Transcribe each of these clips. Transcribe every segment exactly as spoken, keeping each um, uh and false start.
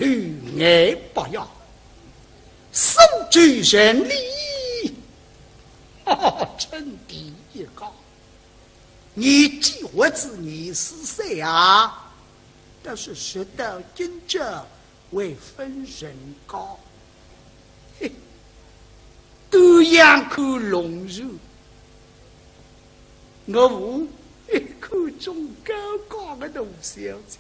对外不要，苏州城里，哈哈，称帝一家，年纪还是廿四岁啊，但是说到今朝还分人家。嘿，端阳看龙船，我一看中高家个大小姐，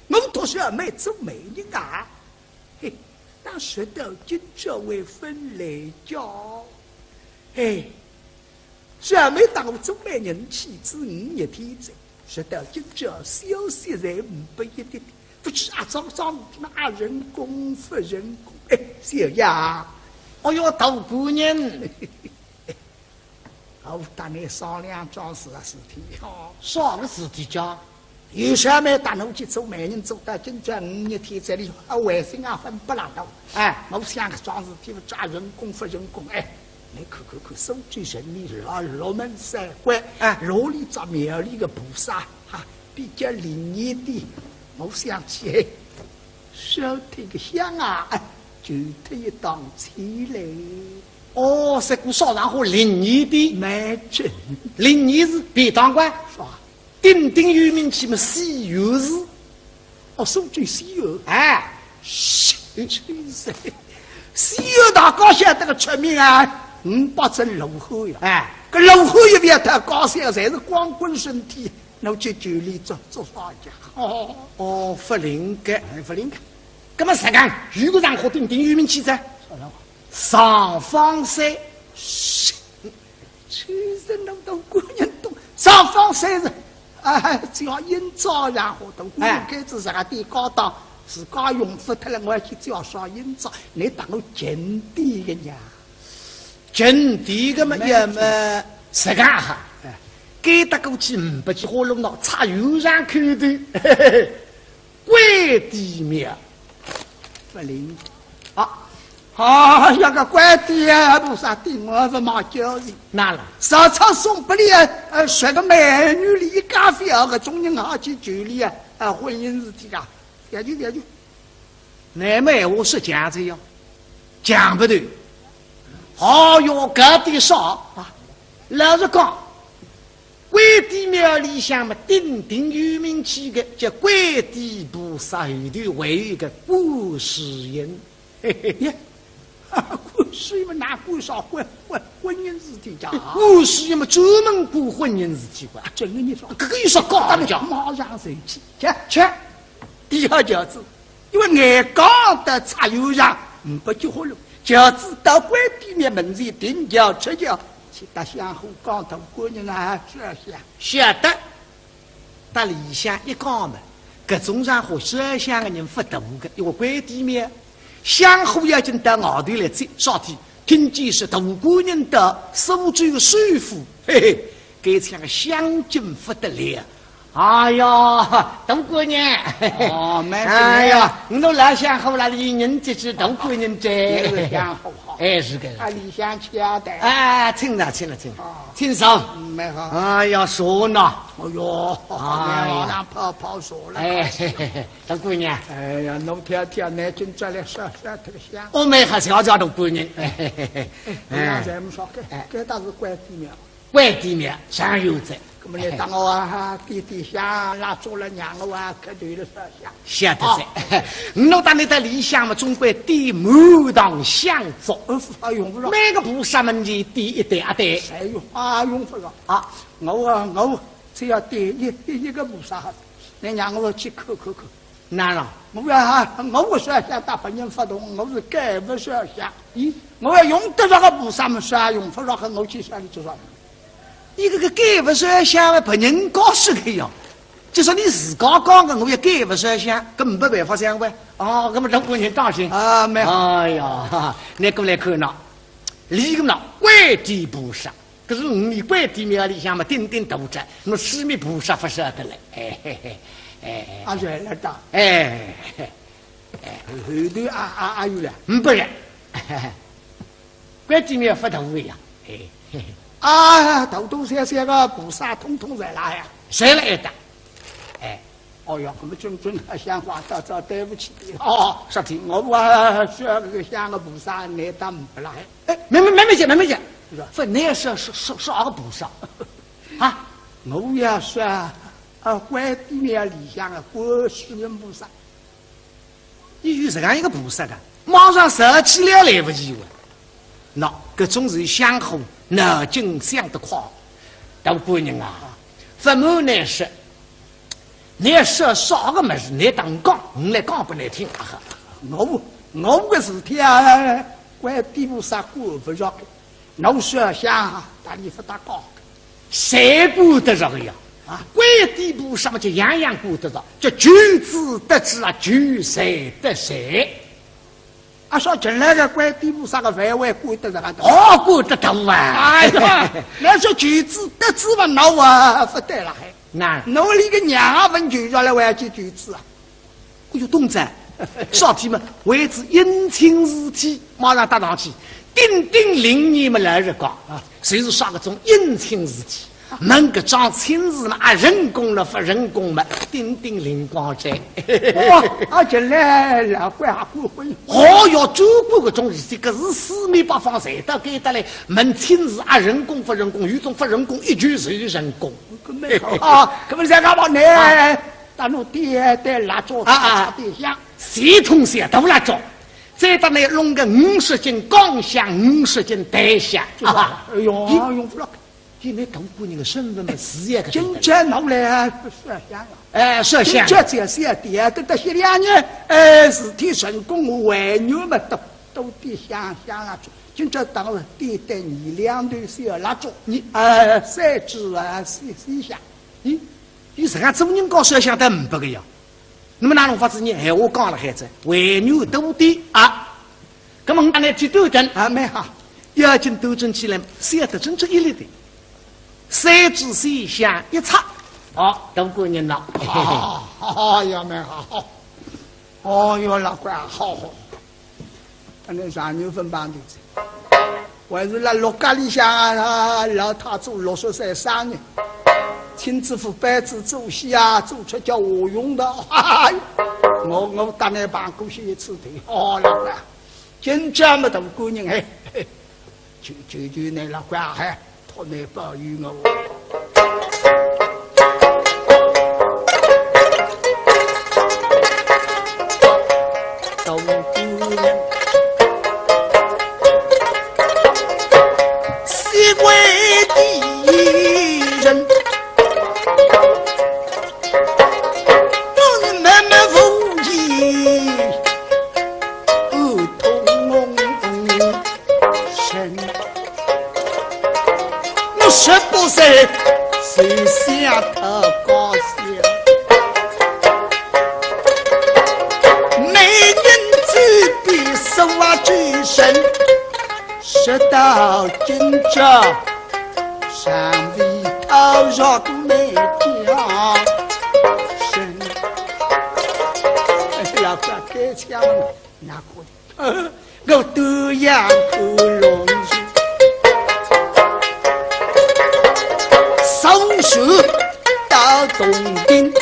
我读书还没做媒人啊。 嘿，那说到今朝还分人家，嘿，小妹当我做媒人去仔五日天哉，说到今朝消息侪呒不一点点，不知阿张张那成功不成功？哎，小爷，哎哟，大官人， 我搭你商量桩事啊事体。啥个事体讲？有小妹搭我去做媒人，做到今朝五日天哉哩，啊，还心啊分不拉倒。哎，我想搿桩事体勿知成功勿成功？哎，你看看看，苏州城里六，六门三关，哎，哪里只庙里个菩萨，哈，比较灵验点，我想去，哎，烧脱个香啊，哎，求脱一档签来。哦，搿个烧上好灵验点。蛮准。灵验是便当个。啥？ 鼎鼎有名气么，西园寺。哦，苏州西园。哎。是，是，西园大家晓得个出名啊，五百尊罗汉呀。哎。搿罗汉一别脱，高山侪是光棍身体，那就求伊做，做啥家？哦。哦，勿灵个。哎，勿灵个。搿么实梗，有个场化鼎鼎有名气哉。啥场化？上方山。是。 其实侬大官人懂，上方山是，啊，只要阴曹阳火，大官人，哎，该是啥个地高档，自家用勿脱了，我要去叫啥阴曹，你搭我近点个呀。近点个嘛，蛮近。也嘛，实梗哈，哎，该搭过去呒不几化路呢，插筱巷口头，嘿嘿嘿。 关帝庙。勿灵。啊，啊，搿个关帝啊，菩萨顶我是蛮娇气。哪了？上苍送拨伊啊，呃，十个美女里一家覅，搿种人好去求伊啊，啊，婚姻事体啊，覅去，覅去。那么闲话说讲哉呀，讲勿得。哦哟，搿点啥啊？老实讲， 关帝庙里向嘛，鼎鼎有名气个叫关帝菩萨，后头还有一个观世音。嘿嘿。呀，观世音嘛，哪观啥婚，婚，婚姻事体呀？观世音嘛，专门管婚姻事体个。啊，真个，你说。搿个有啥讲个？马上就去，去。去。 第二轿子，因为眼光得插筱巷，呒不几化路，轿子到关帝庙门前停轿出轿，去搭香火讲，大官人啊，烧香。晓得，搭里向一讲嘛，搿种场化烧香个人勿多个，因为关帝庙，香火要紧到外头来接，啥体？听见是大官人到苏州首府，嘿嘿，该场个香劲勿得了。 哎呀，大官人。哦，蛮好。哎呀，我老想好了，伊人就是大官人哉。也是相好好。哎，是个。啊，里向请啊的。哎，请了，请了，请了，哦。请上。嗯，蛮好。哎呀，坐呐。哎哟，哎呀。蛮好，让泡泡坐了。哎，嘿嘿嘿，大官人。哎呀，侬挑挑，拿今朝来烧烧这个香。哦，蛮好，谢谢大官人。哎，嘿嘿嘿。哎，哎，让咱们说，该，哎。该搭是关帝庙。 关帝庙上有哉。那么你搭我啊，点点香，蜡烛了，让我啊，磕头了烧香。晓得哉。哦。我搭你到里向嘛，总归点满堂香烛。呃，啊，用勿着。每个菩萨门前点一对啊对。哎哟，啊，用勿着。啊。我啊，我只要点一，一，一个菩萨，你让我去磕磕磕。 哪能？我要，我勿烧香搭别人勿同，我是该勿烧香。咦？我要用得着个菩萨么烧，用勿着个我去烧伊做啥？伊搿个该勿烧香嘛，别人告诉个呀。就说你自家讲个，我要该勿烧香，搿没办法想个。哦，搿么大官人当心。啊，蛮好。哎呀，哈哈，你过来看呐，里个呐，关帝菩萨。 搿是五里关帝庙里向嘛，顶顶大只，那么四面菩萨勿晓得了。哎，嘿嘿，哎，啊，是了，大。哎，嘿嘿，后头啊，啊，啊，有了。嗯，不是。关帝庙勿大个呀。哎，嘿嘿。啊，大大小小个菩萨统统在那呀。侪辣埃搭。哎。哦哟，搿么君君啊，香花，早早对勿起。哦，啥体？我啊，说搿个香个菩萨，倷当勿来。哎，慢慢慢慢讲，慢慢讲。是吧？勿，倷说说说说啥个菩萨？啊？我要说啊，关帝庙里向个观世音菩萨。 伊有实梗一个菩萨个，马上烧起来来勿及哇。喏，搿种是香火，脑筋想得快。大官人啊，勿瞒倷说，倷说啥个物事，倷当讲，我来讲拨倷听啊。我，我个事体啊，关帝菩萨管勿着个。 我说香，搭俚勿搭界个。侪管得着个呀。啊？关帝菩萨么就样样管得着，叫求子得子啊，求财得财。啊，说近来个关帝菩萨个范围管得着个？哦，管得着啊。哎呀，倷说求子得子嘛，倷啊，勿对了嗨。喏。倷连个娘也勿求着了，还要去求子啊？ 哎哟，懂哉，啥体嘛，为仔姻亲事体，马上搭上去，顶顶灵验么来日讲，啊，就是啥搿种姻亲事体，问搿桩亲事嘛，啊，成功了勿成功嘛，顶顶灵光哉。哦，啊，近来老关还管婚姻。哦哟，专管搿种事体，搿是四面八方侪到该搭来，问亲事啊，成功勿成功，有种勿成功，一求就成功。搿蛮好啊，搿么再讲吧，倷 搭侬点点蜡烛，啊啊，插点香。系统性大蜡烛，再搭倷弄个五十斤钢香，五十斤台香。啊，哎哟，咦，用勿着。以倷大官人个身份嘛，是一个。今朝拿来烧香啊。哎，烧香。今朝只要烧点，等到歇两日，哎，事体成功，还愿嘛，多多点香，香蜡烛。今朝当然点点二两头小蜡烛，你，呃，三支啊，四，四香。咦， 伊实梗做人家烧香得呒不个呀。那么哪弄法子呢？闲话讲了海哉，还愿多点啊。那么我拿倷去端端。啊，蛮好。要紧端端起来，烧得真正一粒的，三支香一插，好，大官人了。哦，哦哟，蛮好。哦哟，老关啊，好好。 反正上年份碰头子，还是辣陆家里向啊，老太做六十岁生日，请仔副班子做戏啊，做出叫何用的，哈哈，我，我搭倷碰过歇一次头，哦，老关，今朝么大官人，嘿，嘿，求求求倷老关啊，嘿。 托倷保佑我。我十八岁就想讨家小，媒人指点说话之声，直到今朝，尚未讨着媒家人。哎，老关，该枪哪可 我端阳看龙船，上船到洞庭，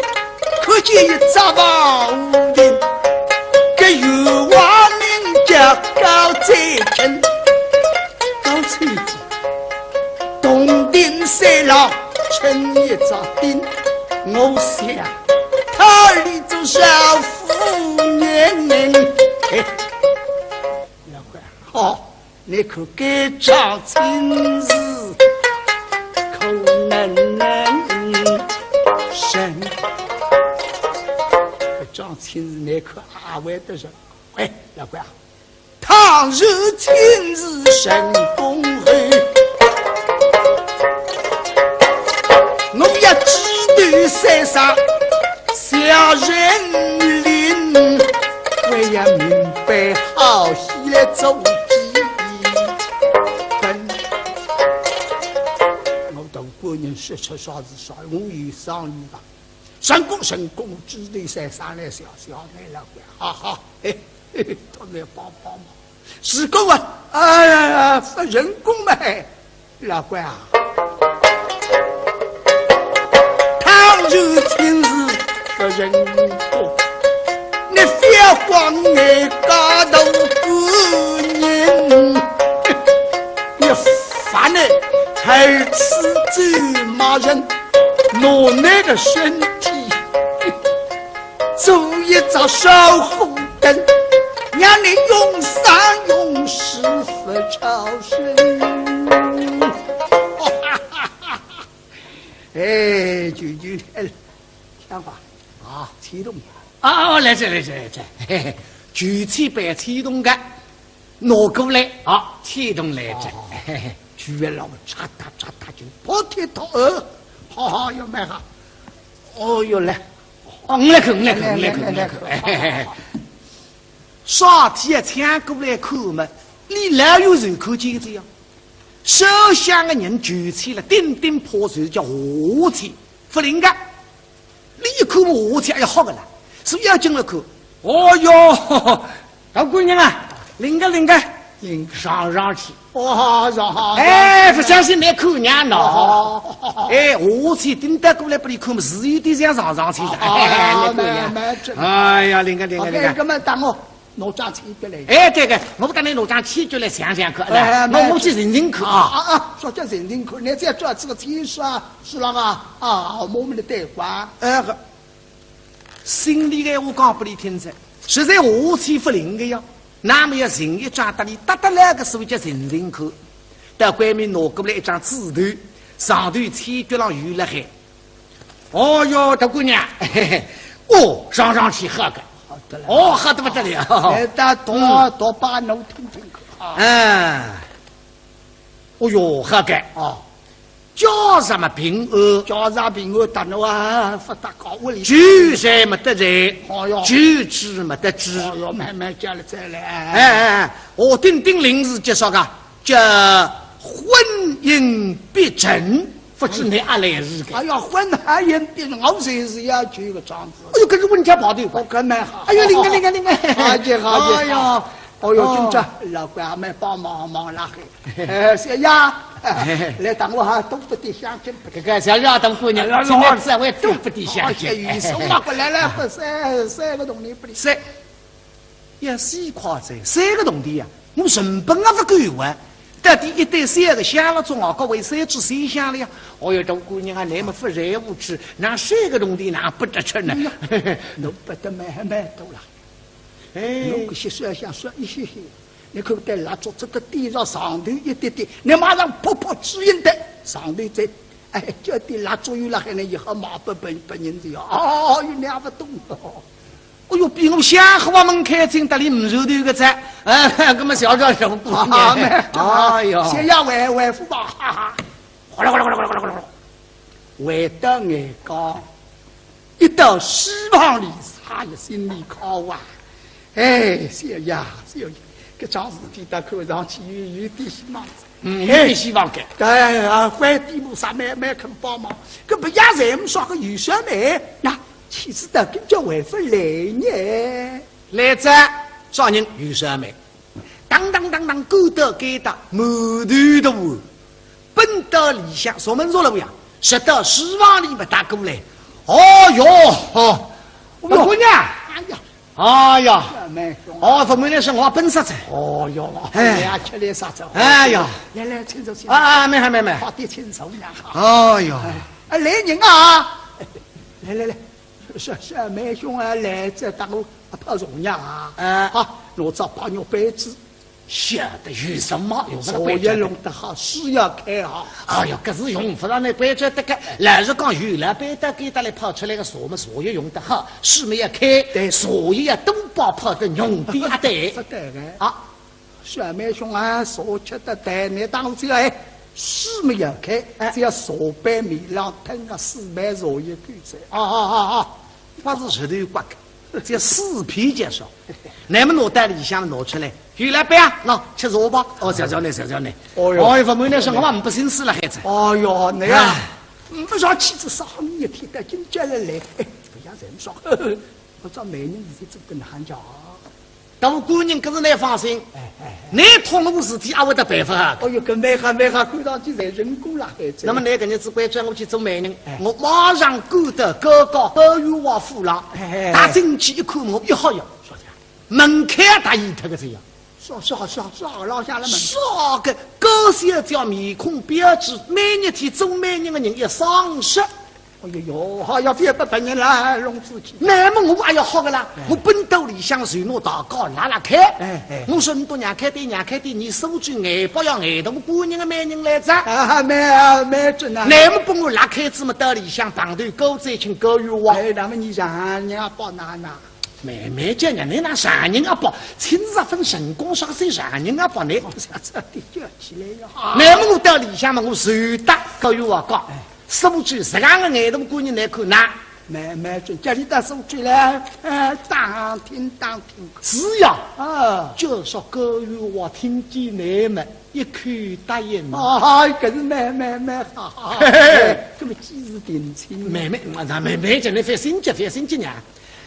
看见一只王屋亭，搿有王名叫高才清，高才清。 洞庭山浪撑一只亭，我想他里做少夫人。哎，老关，好，你看该桩亲事，可能能成？搿桩亲事，你看阿会得成？哎，老关啊， 倘若亲事成功后，我要指头山上小人灵，我要明白好戏来做基本。我大官人说出啥是啥，我有商量吧。 成功成功，指头山上来小小倷老关，哈哈，嘿嘿嘿，托倷帮帮忙。如果啊，哎呀，勿成功嘛，老关啊，倘若亲事个人多，你覅光眼高头个人，你烦的还是走马人，拿你个身体做一只烧火灯，让你永生永世不超生。哎，舅舅，哎，香花，啊，青铜。啊，来哉，来哉，来哉，嘿嘿，酒菜摆青铜个，拿过来，啊，青铜来哉，哦，嘿嘿。酒老茶哒茶哒就跑脱脱，呃，好好，要买哈。哦哟，来，哦，我来看，我来看，我来看，我来看，来，来，来，嘿嘿嘿。好，好，好。 啥体啊，抢过来看嘛，俚老远就看见哉呀。烧香个人求籤了，顶顶怕就叫下籤，勿灵个。俚一看嘛下籤，哎呀，好个啦，所以要进来看。哦哟，大官人啊，灵个灵个，灵个。上上去。 哦，上好。哎，勿相信倷看娘喏。哦。哎，下籤顶得过来拨俚看嘛，是有点像上上签哉。哦，哎，倷看娘。蛮，蛮正。哎呀，灵个灵个灵个。哦，搿么等我拿张签过来。哎，对个，我拨倷拿张签过来想想看，哎，来，我，我去寻寻看啊。啊，啊，啥叫寻寻看？倷再照仔个签说，是了吧？啊，我们的对话。哎，搿 心里个闲话讲拨俚听哉，实在下籤勿灵个呀，那么要寻一张搭俚搭得来个，所以叫寻寻看。到关面拿过来一张纸头，上头签脚浪有勒海。哦哟，大官人，嘿嘿，哦，上上签好个。好得了。哦，好得不得了。哎，大，大，嗯。大伯侬听听看啊。哎。哦哟，好个。哦。 家宅平安。家宅平安，搭侬啊，勿搭界屋里。酒菜没得罪，哎哟。酒至没得知。哎哟，慢慢叫了再来。哎，哎，哎，我顶顶临时介绍个，叫婚姻必成，勿知倷阿来事个。哎呀，婚姻必成，我就是要求个状子。哎哟，搿是稳健跑头。哦，搿蛮好。哎哟，灵个灵个灵个。好极，好极。哎哟，哦哟，今朝老倌阿蛮帮忙忙拉黑。 哎，小爷，来，等我哈，多拨点香烟。搿个小爷等夫人，哎呀，今朝只会多拨点香烟。哎呀，有数嘛，来来，拨三，三个铜钿拨俚。三，也是一块钱，三个铜钿呀，我成本也勿够啊。到底一对三个香蜡烛啊，各位三支三香了呀。哦哟，大官人啊，倷么勿在乎去，拿三个铜钿哪拨得出呢？哎呀，侬拨得蛮蛮多了。 哎。侬搿歇烧香烧一歇歇，倷看搿蜡烛只得点着上头一点点，倷马上扑扑指引得上头再，哎，叫点蜡烛油了，还能以后买拨别，别人子呀。哦，有两勿懂。哦哟，比我香火门开进搭里唔受头个哉。哎，搿么小赵受不了。啊，没，哎哟。小爷回，回府吧，哈哈。哗啦哗啦哗啦哗啦哗啦哗啦。回到外家， 一到书房里，哎呀，心里khó啊。哎，小爷，小爷，搿桩事体倒看上去有，有点希望哉。嗯，有点希望个。哎，啊，关帝菩萨蛮，蛮肯帮忙。搿勿也是呒啥个有啥呢？那，岂知道今朝还勿来呢？来哉，啥人？有啥没？ 当当当当，赶到该搭，满头大汗，奔到里向，锁门锁牢呀，直到书房里么踏过来。哦哟，哦，大官人，哎呀，哎呀，小妹兄啊。哦，勿瞒倷说，我奔煞哉。哦哟，哎。倷也吃力煞哉。哎呀。来来，请坐，请坐。啊，啊，蛮好，蛮好，蛮好。快点请坐呀。哦哟。哎，啊，来人啊！来来来， 小，小妹兄啊，来哉，搭我泡茶呀啊。哎。好，拿只白玉杯子。晓得有啥么用搿个杯子？茶也弄得好，书也开好。哎呀，搿是用勿着倷杯子个。老实讲，有老板到该搭来泡出来个茶么，茶也用得好，书么也开，对。茶也要多包泡得浓点啊，对。勿对个。啊。 小妹兄啊，茶吃得淡，倷当心哎，书么要开，哎。只要茶杯面浪腾个四杯茶叶够哉。啊啊啊啊，勿是石头刮个，只要四片就少。那么拿到里向拿出来，有老板啊，喏，吃茶吧。哦，谢谢倷，谢谢倷。哦哟。哦，勿瞒倷说，我也勿寻书了，孩子。哦哟，那样，哎。没啥气质，啥人一天到今叫了来，哎，勿要这么说，我找媒人事体做得哪能讲啊？大官人，搿是倷放心，哎，哎，哎。倷托我事体，阿会得办法啊。哦哟，搿蛮好，蛮好，看上去侪成功了，还真。那么倷搿日子关照我去做媒人，哎。我马上赶到高家高员外府浪，哎，哎，哎。踏进去一看，我一吓呀，啥呀？门槛踏一脱个这样。啥，啥，啥，啥，老下了门。啥个高小姐面孔标致，每日天做媒人个人一双十。 哎哟哟，好，要非要把别人来弄出去。那么我也要好个啦，哎。我奔到里向就拿大家拉拉开。哎，哎。我说倷娘开店，娘开店，倷苏州眼巴要眼大官人个媒人来着。啊，没，没准啊。那么把我拉开仔么，到里向碰头高再请高员外。哎，那么倷丈人阿伯哪哪？慢慢叫，让倷丈人阿伯，亲自分成功啥个是丈人阿伯呢？哦，这，这的确起来呀。那么我到里向嘛，我就搭高员外讲。哎。 苏州实梗个眼大官人来看呐。慢慢叫，叫倷到苏州来，哎，打听打听。是呀。啊。就说高员外听见倷么，一口答应。啊，搿是蛮，蛮，蛮好。哎，搿么既是定亲。慢慢，那慢慢叫，倷覅心急，覅心急呀。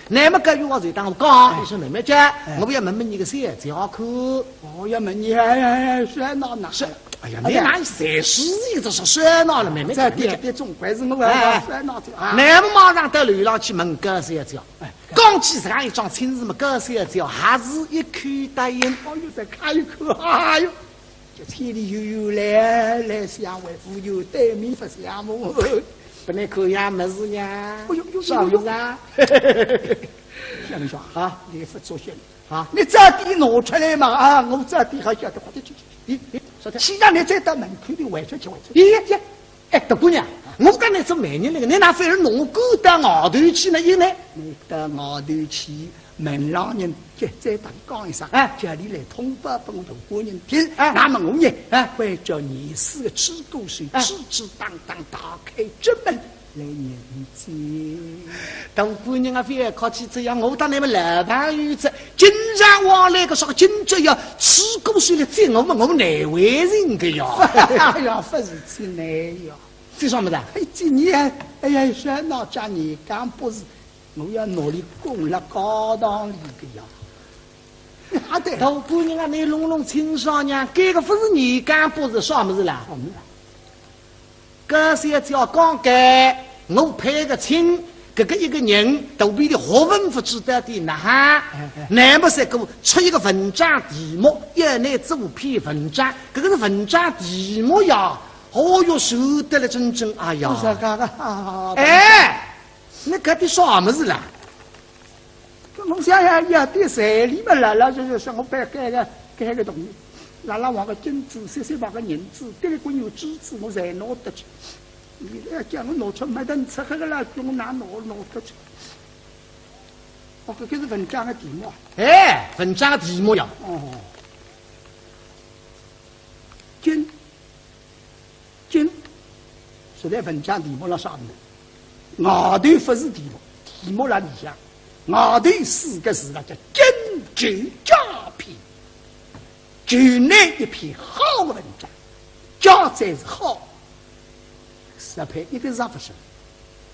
那么高员外就搭我讲，哎。伊说慢慢叫，哎。我要问问倷个小姐看。哦，要问倷，哎，哎，哎，是哪哪？是。 哎呀，哎呀。倷哪有三十岁，这是说闹了，慢慢讲，这点点总归是我要，哎，哎。说闹的啊。那么马上到楼浪去问高小姐，哎。讲起实梗一桩亲事么，高小姐还是一口答应。哎哟，再看一看，哎哟，这千里悠悠来，来相会，无有对面不相逢。不能看样么事呀。哎哟，哟，啥物事啊？哟，哟。想一想啊，倷勿作兴。 啊，倷早点拿出来嘛，啊，我早点好晓得，快点去，去，去，去，啥个？既然倷再到门口里回转去，回转去。咦，咦，哎，大姑娘，我搭倷做媒人来个，倷哪反而拿我赶到外头去呢？因为倷到外头去，门浪人就再搭倷讲一声，哎。叫倷来通报拨我大官人听，哎。那么我呢，哎。会叫倷四个吹鼓手，哎。支支当当打开这门 来迎接。大官人啊，覅客气这样，我搭倷么老朋友哉，经常往来个啥个，今朝要吹鼓手来接我么，我难为情个呀。哎呀，勿是接倷呀。接啥物事啊？哎，接倷，哎呀，说闹家倷讲不是，我要拿倷供了高堂里个呀。啊，对。大官人啊，倷弄弄清爽呀，搿个勿是倷讲不是啥物事啦？啥物事啊？ 高小姐讲个，我配个亲，搿个一个人，肚皮里学问勿知道的哪哈？哎，哎。那么是个出一个文章题目，要倷做篇文章，搿个是文章题目呀，哦哟，受得了真正，哎呀。不是，嘎嘎，哈哈哈。哎，倷搿点啥物事啦？ 搿侬想想，要点财力嘛，老老实实说，我白改个，改个铜钿，拉拉黄个金子，细细把个银子，搿个官有珠子，我侪拿得出。倷要叫我拿出没得出黑个啦，叫我哪拿，拿得出？哦，搿个是文章个题目啊。哎，文章个题目呀。哦。金 金，实在文章题目了啥呢？外头勿是题目，题目了里向，外头四个字了叫金九佳篇，九乃一篇好个文章，佳哉是好，实配一个字也勿剩。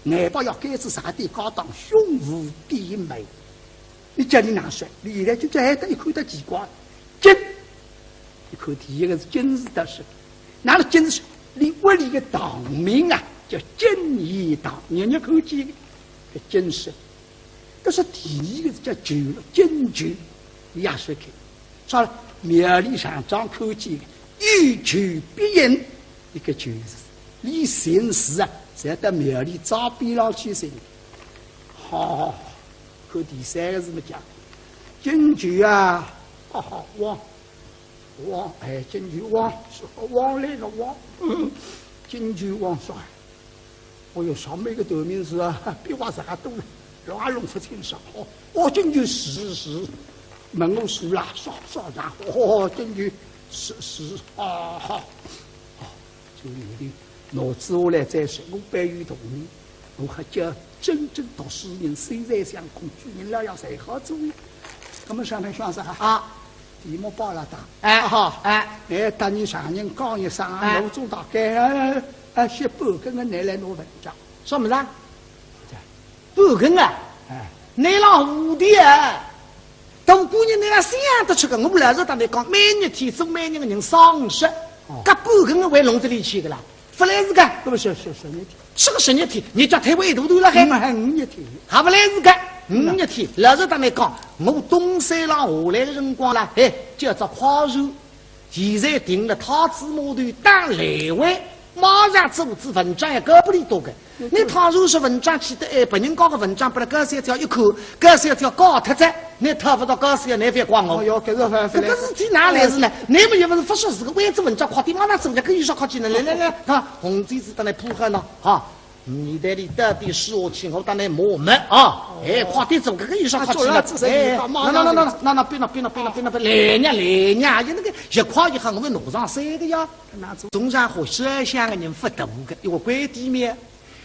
眼巴要改仔啥点高档胸无点眉。倷叫倷哪说？倷现在就叫还得一看得奇怪，金，一看第一个是金字得是，哪能金字？倷屋里个堂名啊，叫金贤堂，人人看见个，搿金字。但是第二个是叫九了，金九，倷也说看。 啥了？庙里上张看见个，有求必应，一个求字，倷寻字啊，侪到庙里招边浪去寻。好，好，好，看第三个字么讲，金九啊，好好，旺，旺，哎，金九旺，是旺来个旺，金九旺啥？ 哦哟，上面一个头名字啊，笔画啥个多了，弄也弄勿清爽。哦，哦，金九是是，问我是啦，啥啥啦，哦，金九是是，啊，好，哦，就有的拿仔下来再说，我背有铜钿，我还叫真正读书人，身在相公，举人老爷才好做呀。那么上面算啥啊？ 题目报了答。哎，好，哎。哎，搭倷丈人讲一声啊，哎。我总大概，哎，哎，歇半更个倷来拿文章。啥物事啊？半更啊？哎。倷老糊涂啊？大官人，倷要想得出个，我老实搭倷讲，每日天做每日个人少五十，哦。搿半个月还弄得里去个啦？勿来事个。搿么是，是，是，日天。是个十日天，日脚推位一大段了还。嗯，还五日天。还勿来事个，五日天。老实搭倷讲，我东山浪下来个辰光啦，哎，叫只快船，现在停了太子码头打来回，马上做仔文章要交拨俚笃个。 倷倘若是文章起得，哎，别人家个文章拨倷高小姐一看，高小姐告脱哉，倷讨勿到高小姐，倷覅怪我。哦哟，搿是反，搿个事体哪来事呢？倷么又勿是勿说事个，为仔文章快点马上做，搿有啥快点呢？来来来，看，红毡子搭倷铺好呢，哈。面袋里倒点水下去，我搭倷磨墨啊。哦。哎，快点做，搿个有啥快点呢？啊，做了，做了，哎，马上那那那那那那，别闹别闹别闹别闹别闹，来呀来呀，有那个一块一块，我们弄上三个呀。 总上好烧香个人勿多个，因为关帝庙，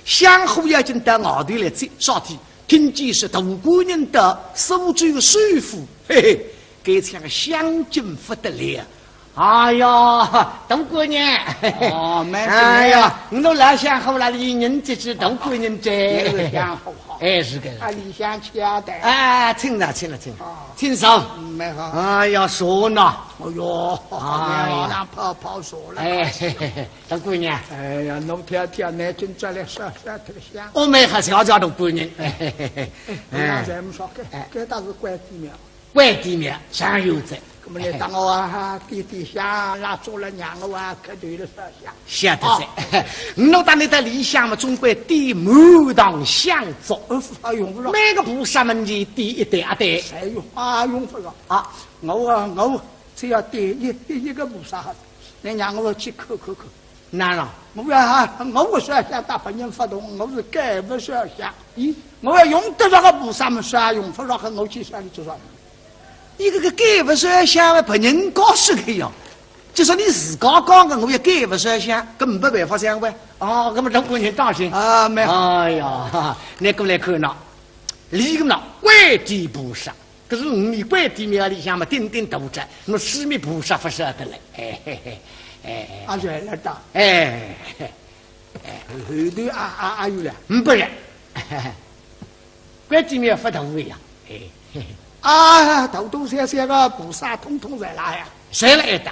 香火要紧到外头来接，啥体？听见是大官人到苏州首府，嘿嘿，搿腔个香劲勿得了。哎呀，大官人，哦，蛮好。哎呀，倷老香火哪里人接接大官人哉？也是香火好。哎，是个。啊，里向请啊的。哎，请了，请了，请了，哦。请上。嗯，蛮好。哎呀，坐呢。哎哟，哎呀。马上泡泡茶了。哎，嘿嘿嘿。 大官人。哎呀，侬听听，倷今朝来烧烧搿个香。我们还是要叫大官人。哎，哎，哎，我让咱们说，搿，哎。搿搭是关帝庙。关帝庙，上有哉。搿么倷搭我啊，点点香，蜡烛了，让我啊，磕头了，烧香。晓得哉。哦。我搭倷到里向嘛，总归点满堂香烛。呃，勿好用勿着。每个菩萨门前点一对啊对。哎哟，啊，用勿着。啊。我啊，我只要点一，一个菩萨，倷让我去磕磕磕。 哪能？我要，我勿烧香搭别人勿同，我是戒勿烧香。咦？我要用得着个菩萨么烧，用勿着个我去烧里做啥？倷搿个戒勿烧香嘛，别人告诉个呀。就说倷自家讲个，我要戒勿烧香，搿没办法想啘。哦，搿么大官人当心。啊，没有。哎呀，倷过来看呐，里个呐，关帝菩萨。 搿是五里关帝庙里向嘛，顶顶大哉，那么四面菩萨勿晓得嘞。哎，嘿嘿，哎，哎。啊，是来了。哎，嘿嘿。后头啊，啊，啊，有了。嗯，不是。关帝庙勿大个呀。哎，嘿嘿。啊，大大小小个菩萨统统侪来呀。侪辣埃搭。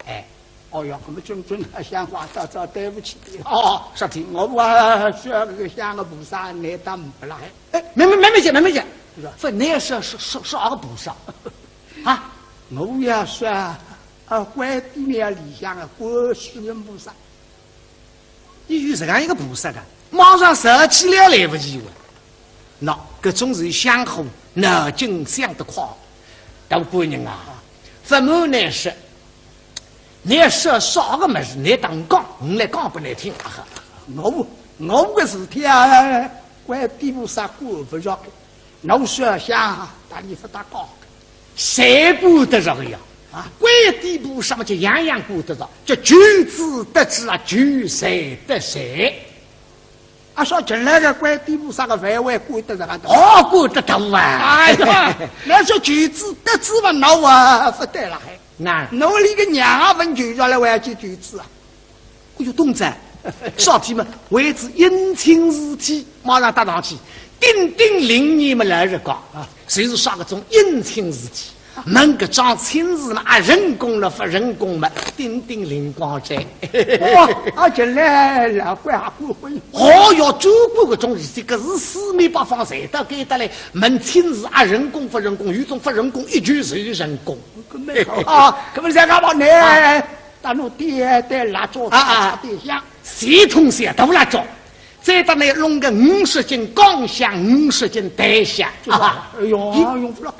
哎。 哦哟，搿么真正个香火，早早对勿起。哦，啥体？我啊，烧搿个香个菩萨，倷搭呒不啦？哎，慢慢慢慢讲，慢慢讲。是吧？勿，倷要烧，烧，烧，烧个菩萨？啊？我要烧，啊，关帝庙里向个观世音菩萨。 伊有实梗一个菩萨个，马上烧起来来勿及个。喏，搿种是香火，脑筋想得快。大官人啊，勿瞒倷说，倷烧啥个物事，倷搭我讲，我来讲拨倷听啊。我，我个事体啊，关帝菩萨管勿着个。 倷烧香，搭倷勿搭讲个。侪管得着个呀？啊？关帝菩萨么就样样管得着，叫求之得之啊，求财得财。啊，说近来个关帝菩萨个范围管得着个？哦，管得着啊。哎呀，倷说求之得之嘛，倷啊，勿对了还。 喏。倷连个娘也勿求着了，还要去求子啊？哎哟，懂哉，啥体嘛，为仔姻亲事体，马上搭上去，顶顶灵验么来日讲啊，就是啥搿种姻亲事体。问搿桩亲事嘛，啊，成功了勿成功嘛，顶顶灵光哉。哇，啊，近来老关还管婚姻？哦哟，专管搿种事体，搿是四面八方侪到该搭来问亲事啊，成功勿成功，有种勿成功，一求就成功。 搿蛮好啊，搿么再讲吧，倷搭侬点点蜡烛，啊啊，插点香，系统些大蜡烛，再搭倷弄个五十斤钢香，五十斤台香，就是，啊，哎哟，咦，用勿着。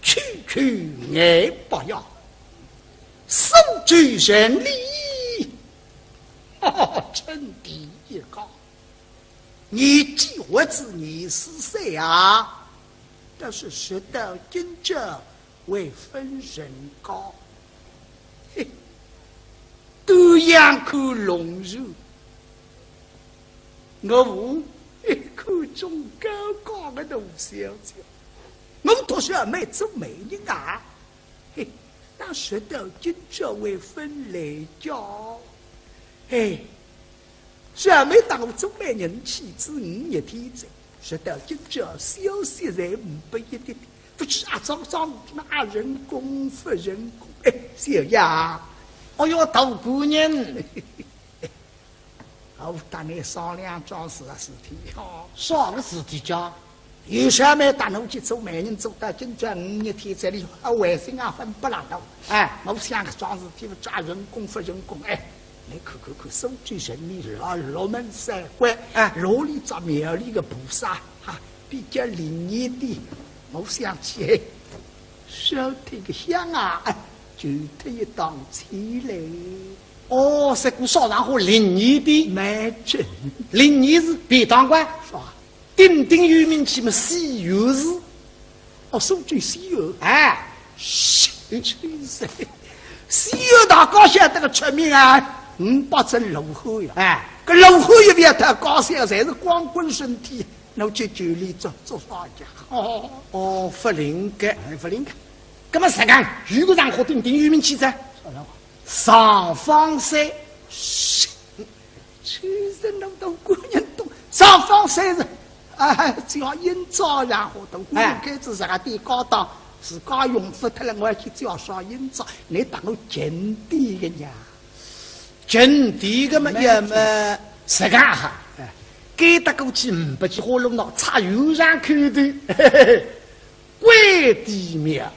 区区二百呀，苏州城里，哈哈，称得一家。年纪还是廿四岁啊，但是直到今朝还朆成家。嘿，端阳看龙船， 我一看中高家个大小姐，我读书也蛮做媒人啊。嘿，但是到今朝还朆来哉。哎，是啊，每当我做媒人去仔五日天哉，是到今朝消息还呒不一点，勿知阿张张那人工勿人工。哎，小爷。哎哟，大官人。我搭你商量桩事体哦。啥个事体家？有啥没搭侬去做媒人，做到今朝五日天，这里还为啥啊，分不拉倒。哎，我想搿桩事体勿知人工勿人工。哎，你看看看，苏州城里六，六门三关，哎，哪里只庙里个菩萨啊，比较灵验点，我想去，哎，烧脱个香啊，哎，求脱一道签来。哦，是个烧上火灵验点。蛮准。灵验是便当个。是吧？ 鼎鼎有名气嘛，西园寺。哦，苏州西园。哎。是，西园大家晓得个出名啊，五百尊罗汉呀。哎。搿罗汉也勿要太高兴，侪是光棍身体，侬去求伊做，做啥家？哦。哦，勿灵个。哎，勿灵个。搿么实梗，有个上火鼎鼎有名气哉。啥上火？上方山。是。 秋实弄得官人懂，上方山是，啊，只要阴曹然后头，官人哎。该子啥个地高档，自家用勿脱了，我要去叫啥阴曹，你搭我近点个呀。近点个嘛，蛮近。要么实梗哈，哎。该搭过去呒不几化路呢，插缨巷口头，嘿嘿嘿。 关帝庙。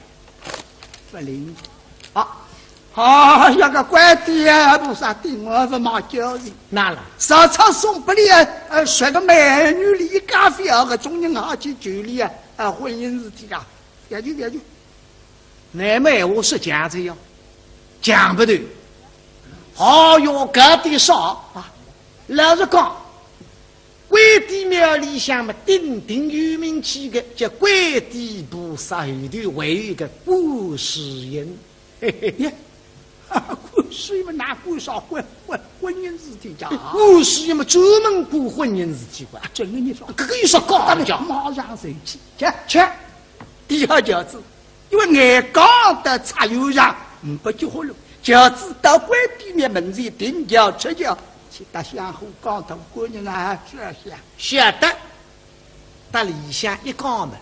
勿灵。啊。啊，搿个关帝啊，菩萨对我是蛮叫人。哪了？上趟送拨伊啊，呃，十个美女里一家覅个，搿种人好去求伊啊，啊，婚姻事体啊，覅去，覅去。乃末闲话说讲哉呀，讲勿得。哦哟，搿点啥啊？老实讲， 关帝庙里向嘛，鼎鼎有名气个，叫关帝菩萨后头还有一个观世音。嘿嘿。呀，观世音嘛，哪观啥婚，婚，婚姻事体呀？观世音嘛，专门管婚姻事体个。啊，真个，你说。搿个有啥讲个？马上就去，去。去。底下轿子， 因为眼刚到插缨巷，呒不几化路，轿子到关帝庙门前停轿出轿，去搭香火讲，大官人啊，烧香。晓得。搭里向一讲嘛，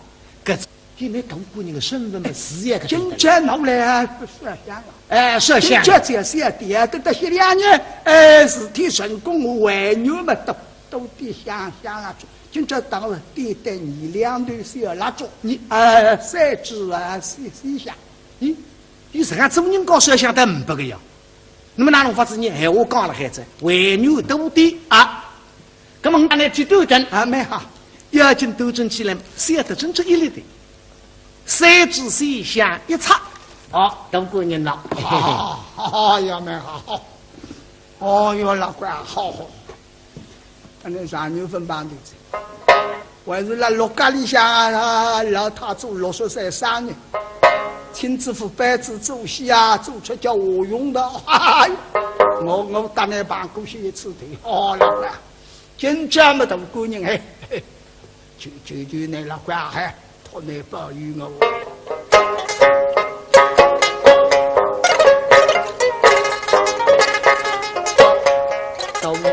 搿是因为大官人个身份嘛，是一个今朝侬来啊，烧香啊。哎，烧香。今朝就是要点，等到歇两日，哎，事体成功，我还愿嘛，多，多点香，香蜡烛。 今朝当了点点二两头小蜡烛，你，呃，三支啊，西，西香。咦，伊实梗做人家烧香得呒不个呀？那么哪能法子呢？闲话讲了海哉，还愿多点啊。那么我拿去端端。啊，蛮好。要紧端转起来，烧得真正一粒的。三支西香一插，哦，大官人了。啊，哎呀，蛮好。哦哟，老官啊，好，好。 反正上月份碰头哉，还是辣陆家里向啊，老太做六十岁生日，请祝福班子做戏啊，做出叫何用的，哈哈，我，我搭倷碰过歇一次头，哦，老官，今朝么大官人，嘿，嘿，求，求求倷老官啊，嘿。 托倷保佑我。东宫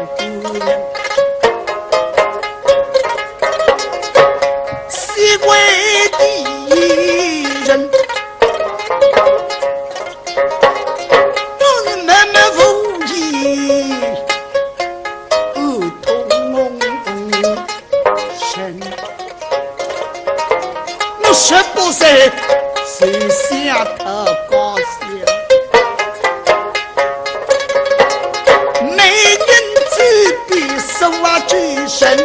西关的人，都是默默无言，不通风。 身。我十八岁，谁想到高兴？媒人子弟手啊周身，